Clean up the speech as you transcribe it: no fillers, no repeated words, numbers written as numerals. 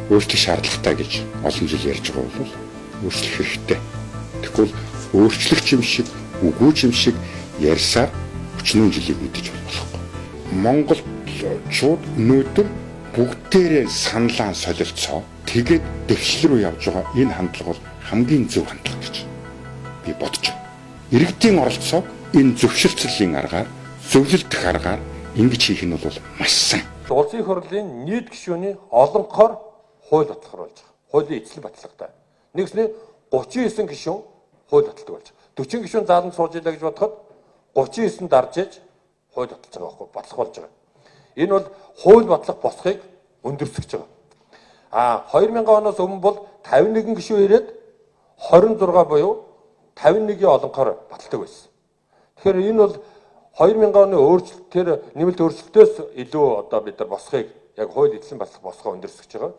Өөрчлөх шаардлагатай гэж олон жил ярьж байгаа бол өөрчлөх хэрэгтэй. Тэгэхгүй өөрчлөх юм шиг, үгүй юм шиг ярьсаар 40 жилийг мэдэж болохгүй. Монголчууд өнөөдөр бүгдээрээ саналаа солилцоо, тэгээд дэвшил рүү явж байгаа энэ хандлага бол хамгийн зөв хандлага гэж би бодож байна. Иргэдийн оролцоог энэ зөвшөлтсөлийн аргаар, зөвлөлдөх аргаар ингэж хийх нь бол маш сайн. Улсын их хурлын нийт гишүүний олонхоор хууль батлахар болж байгаа. Хуулийн эцэл батлагтай. Нэгсний 39 гишүүн хууль баталдаг болж байгаа. 40 гишүүн зааланд сууж илаа гэж бодоход 39 дарж иж хууль баталж байгаа байхгүй, батлах болж байгаа. Энэ бол хууль батлах босхийг өндөрсгөж байгаа. А 2000 оноос өмнө бол 51 гишүүн ирээд 26 буюу 51-ийн олонхоор баталдаг байсан. Тэгэхээр энэ бол 2000 оны өөрчлөлт, тэр нэмэлт өөрчлөлтөөс илүү одоо бид нар босхийг, яг хууль эзлэн батлах босгоо өндөрсгөж байгаа.